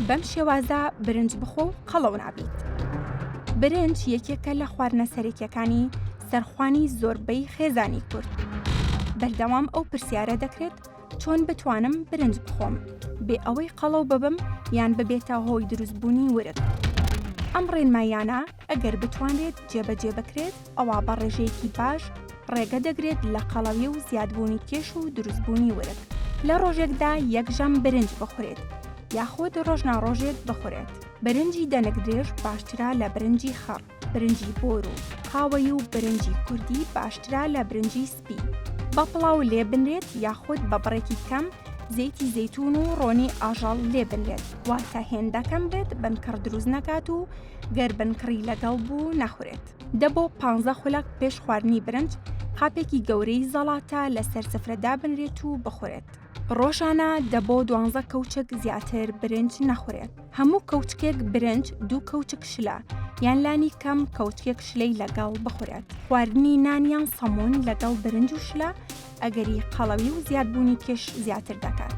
بەم شێوازە برنج بخۆ و قەڵەو نابیت. برنج یەکێکە لە خواردنە سەرەکیەکانی سەرخوانی زۆربەی خێزانی کورد. بەردەوام ئەو پرسیارە دەکرێت چۆن بتوانم برنج بخۆم بێ ئەوەی قەڵەو ببم یان ببێتە هۆی دروستبوونی ورگ؟ ئەم ڕێنماییانە ئەگەر بتوانرێت جێبەجێ بکرێت ئەوا بە ڕێژەیەکی باش ڕێگە دەگرێت لە قەڵەوی و زیادبوونی کێش و دروستبوونی ورگ. لە ڕۆژێکدا یەک ژەم برنج بخورێت یاخود ڕۆژ نا ڕۆژێک بخورێت. برنجی دەنک درێژ باشترە لە برنجی خڕ، برنجی بۆر و قاوەی و برنجی کوردی باشترە لە برنجی سپی. بە پڵاو لێ بنرێت یاخود بە بڕێکی کەم زەیتی زەیتوون و ڕۆنی ئاژەڵ لێ بنرێت، واتە هێندە کەم بێت بنکڕ دروست نەکات و گەر بنکڕی لەگەڵ بوو نەخورێت. دە بۆ پانزە خولەک پێش خواردنی برنج قاپێکی گەورەی زەڵاتە لەسەر سفرە دابنرێت و بخورێت. ڕۆژانە دە بۆ دوانزە کەوچک زیاتر برنج نەخورێت. هەموو کەوچکێک برنج دوو کەوچک شلە یان لانی کەم کەوچکێک شلەی لەگەڵ بخورێت. خواردنی نان یان سەموون لەگەڵ برنج و شلە ئەگەری قەڵەوی و زیادبوونی کێش زیاتر دەکات.